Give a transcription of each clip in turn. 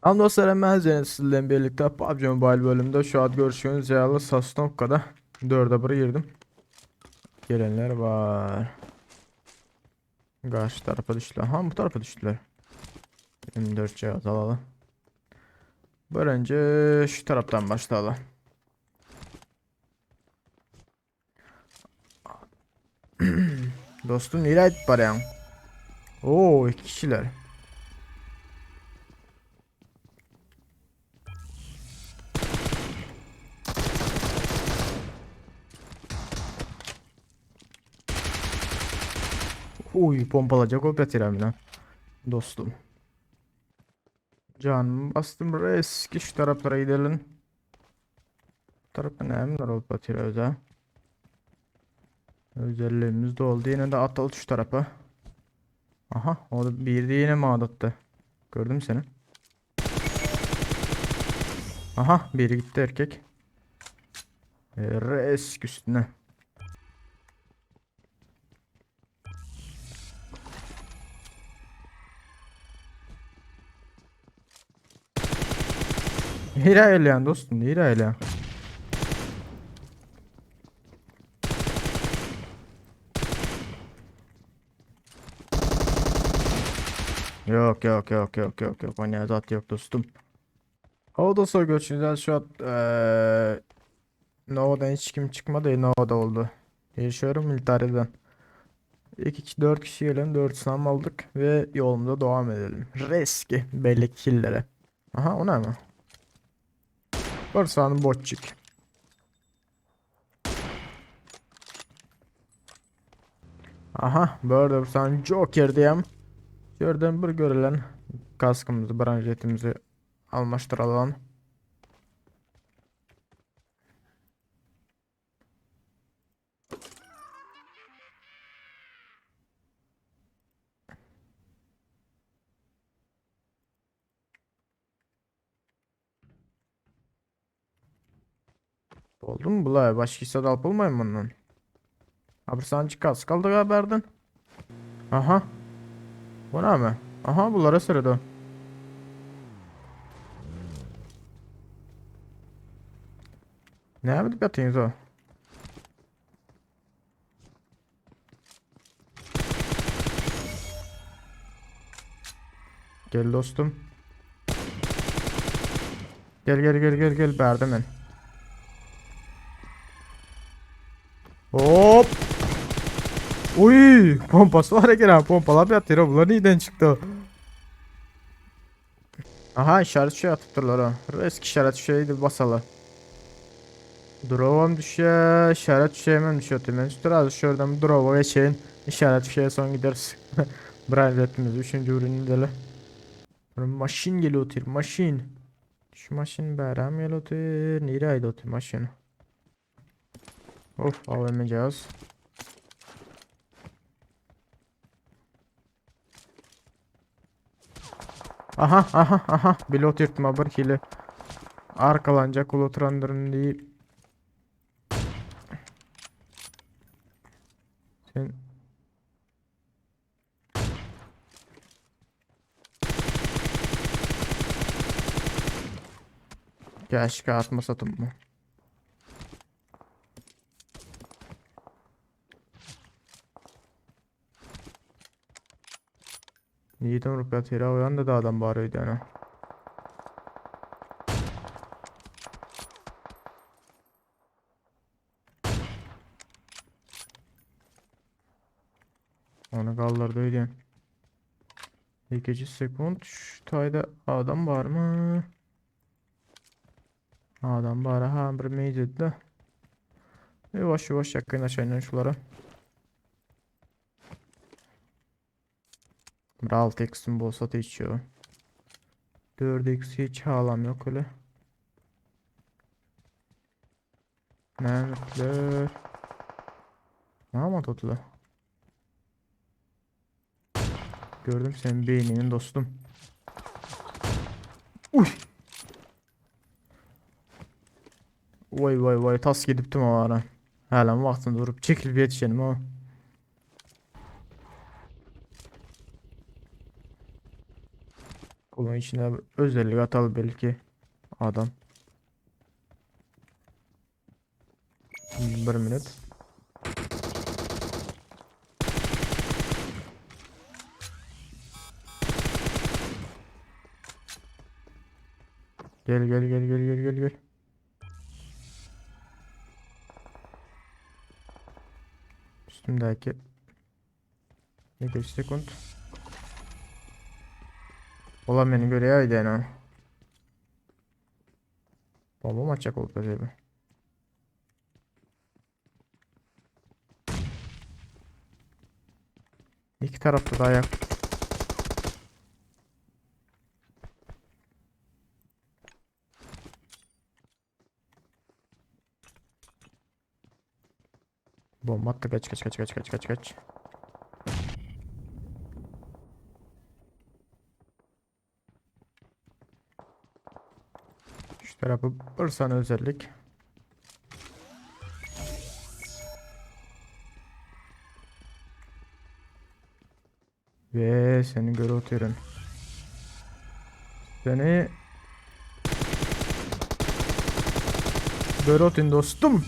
Tamam dostlar hemen Zeynep sizlerle birlikte PUBG Mobile bölümünde şu an görüşüyorsunuz yağlı Sosnovka'da 4'e 1 girdim. Gelenler var. Karşı tarafa düştüler. Ha bu tarafa düştüler. M4 cihaz alalım. Önce şu taraftan başlayalım. Dostum nereye baryan? Oo iki kişiler. Uy pompalacak o betiremine. Dostum. Canım bastım riski şu taraflara gidelim. Bu tarafta ne var olup batıyor özel. Özelliğimiz de oldu. Yine de atalım şu tarafa. Aha o da bir de yine mi adattı? Gördüm seni. Aha biri gitti erkek. Risk üstüne. Nereye eleyen dostum? Nereye eleyen? Yok yok yok yok yok yok. O zat yok dostum. O da sonra görüşürüz. Şu an eee Nova'dan hiç kim çıkmadı. Nova'da oldu. Yaşıyorum militariden. 2 2 4 kişi gelelim. 4 sınav aldık ve yolumuza devam edelim. Riski belli killere. Aha o ne mi? Varsanın botçuk. Aha böyle bir tane Joker diyem. Gördüğüm bir görülen kaskımızı, branjetimizi almaştıralım. Oldu mu bulay? Başka hisse alıp olmayın bundan. Abi sancı kask kaldı haberden. Aha. Bu ne mi? Aha bunlara sırada. Ne yapıp yatıyorsunuz o? Gel dostum. Gel gel gel gel gel berdim ben. Hop. Uy, pompası var ya pompalar bir atıyor. Bunlar nereden çıktı? Aha işaret şey atıptırlar ha. Eski işaret şeydi basalı. Drovam düşüyor, işaret şey hemen düşüyor. Ben üstüne şuradan drova geçeyim. İşaret şeye son gideriz. Brian etimiz üçüncü ürünü deli. Maşin geliyor otur, maşin. Şu maşin berem geliyor otur. Nereye otur maşin? Of AVM cihaz. Aha aha aha pilot yırtma bir hile. Arkalanacak oturandırın değil. Sen Keşke atmasatım mı? Niýeden urup ýatyr, o ýanda da adam bar öýdene. Onu kaldırdı öýden. İkinci sekund şu tayda adam var mı? Adam var ha bir meyzedi. Yavaş yavaş yakınlaşayım şulara. Bir 6x'im bolsa da içiyor. 4x hiç halam yok öyle. Mehmetler. Ne yapmadılar? Gördüm senin beyninin dostum. Uy. Vay vay vay tas gidiptim o ara. Halen vaktinde durup çekilip yetişelim ama. Puluň içine bir özellik ataly belki adam. Bir minut. Gel gel gel gel gel gel gel. Üstümdäki Ne geç sekund. Ola meni görýär öýdýän. Bomba mı atacak olup acaba? İki tarafta da ayak. Bomba attı kaç kaç kaç kaç kaç kaç kaç. Şu tarafı bir sana özellik. Ve seni göre oturuyorum. Seni göre otun dostum.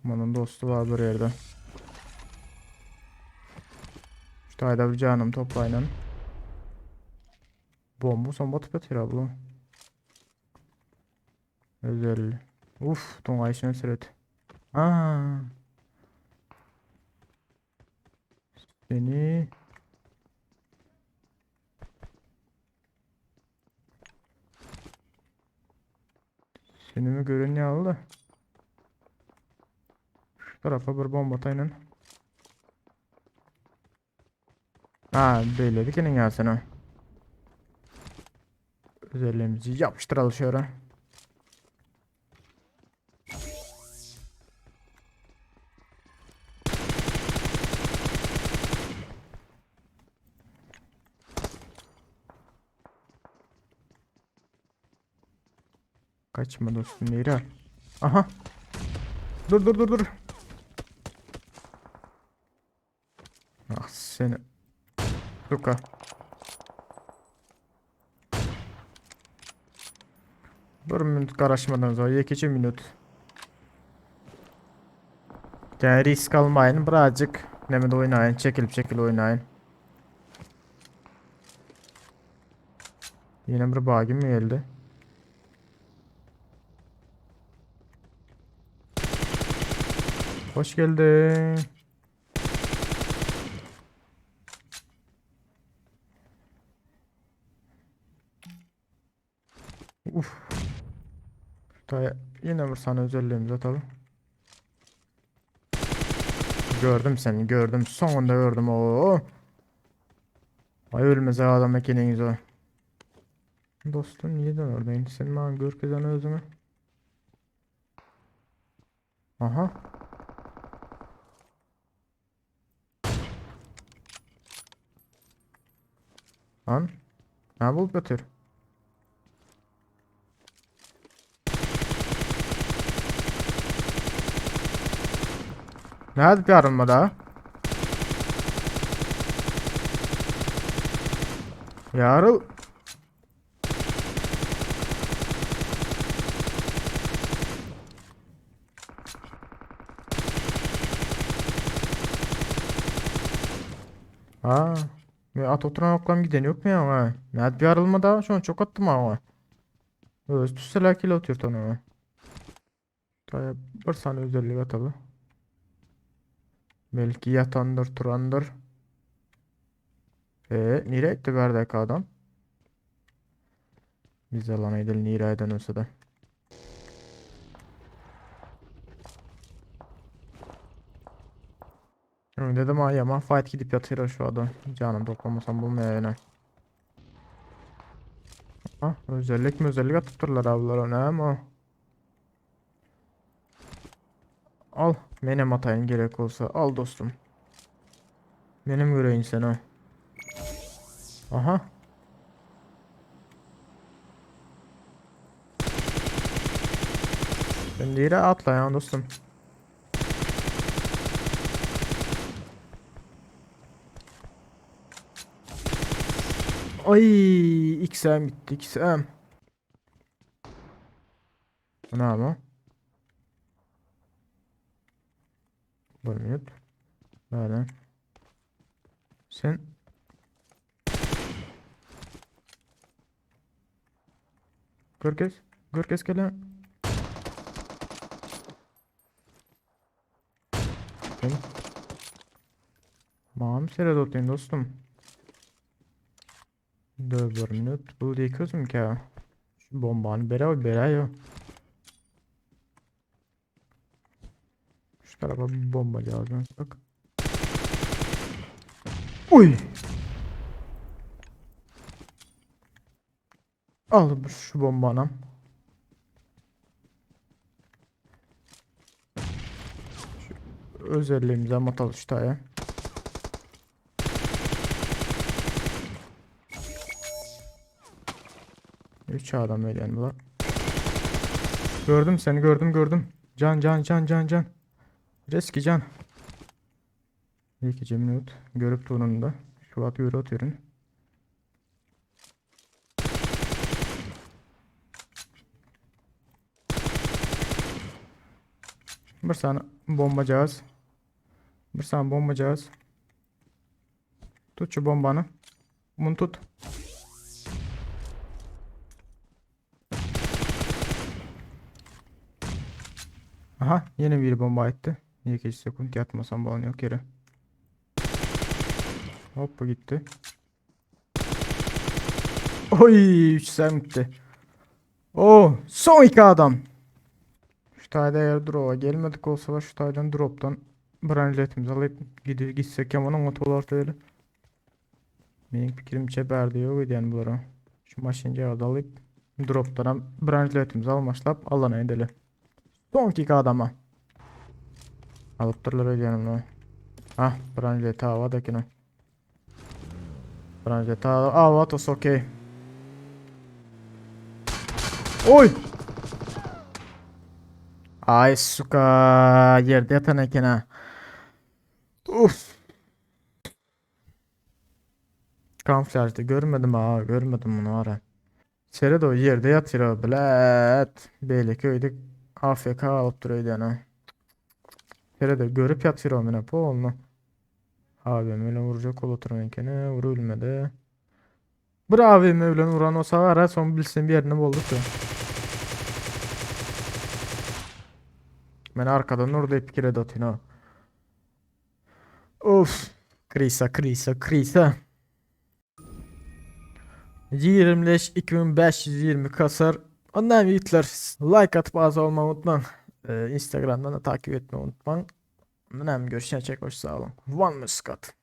Bunun dostu var bir yerde. Şu tayda bir canım toplayın. Bomba son batıp yatıyor abi bu. Özel. Uf, doňaýşyna seret. Aa. Seni Seni mi gören ýaly-da. Şu tarapa bir bomba ataýyn. Ha, beýledi ekeniň ýa sen. Özelliğimizi yapıştıralım şöyle. Kaçma dostum nere? Aha. Dur dur dur dur. Ah seni. Suka. Bir minut garaşmadan sonra 2 minut. Yani risk almayın birazcık nemede oynayın çekilip çekil oynayın. Yine bir bagi mi geldi? Hoş geldin. Uf. Şuraya yine bir sana özelliğimizi atalım. Gördüm seni gördüm. Sonunda gördüm o. Ay ölmez adam ekeniňiz o. Dostum neden oradayım? Sen bana görkezen özüňi. Aha. Lan. Ne bulup götür? Nädip ýarylmady? Ýaryl. Ha. Ve at oturan oklam giden yok mu ya? Ha? Nädip ýarylmady? Şonu çok attım ama. Öz tüsseler kilo otuyor tonu. Bir sany özellik ataly. Belki ýatandyr, turandyr. E, nire etdi bärdäki adam? Biz yalan edelim nire eden olsa da. Dedim ay ama fight gidip yatıyor şu adam. Canım toplamasam bulmaya yine. Ha, özellik mi özellik atıp durlar abiler ona ama. Al. Menem atayın gerek olsa. Al dostum. Menem göreyim seni. Aha. Ben değil atla ya dostum. Ay XM gitti XM. Bu ne ama? Bir minut. Nereden? Sen Görkez. Görkez gele. Sen Maňa seret otyn dostum. Dur bir minut. Bu diýip Şu bombany beräý beräý. Şu tarafa bir bomba lazım. Bak. Uy. Al şu bombanı. Şu özelliğimize atalım şu tane. Üç adam öyle bunlar. Gördüm seni gördüm gördüm. Can can can can can. Reski can. İyi ki minut. Görüp durun da. Şu at yürü atıyorum. Bir tane bombacağız. Bir tane bombacağız. Tut şu bombanı. Bunu tut. Aha yine bir bomba etti. Niye ki sekund yatmasam balon yok yere. Hop bu gitti. Oy 3 sen gitti. Oo son iki adam. Şu tayda eğer drop'a gelmedik olsa şu taydan drop'tan branjetimizi alıp gidip gitsek yaman oňat olar öyle. Menin fikrimçe berdi yok idi yani bulara. Şu maşinci alıp drop'tan branjetimizi almaşlap alana edeli. Son iki adama. Alıp durlar öyle yanımda. Ah branjeti havadakini. Branjeti hava okey. Oy! Ay suka yerde yatan eken ha. Uf. Kamuflajda görmedim ha görmedim bunu ara. Seret o yerde yatıyor bilet. Beyleki öydük AFK alıp duruyordu yani. Seret görüp yatıyor o mene polnu. Abi öyle vuracak ol oturmayken vurulmadı. Bir AVM bilen vuran olsa var son bilsin bir yerine boldu ki. Ben arkadan orada pikir atayım ha. Of. Krisa krisa krisa. 25 2520 kasar. Ondan yiğitler like atıp az olmayı unutmayın. Instagram'dan da takip etmeyi unutmayın. Ondan hem görüşene hoş sağ olun. One Muscat.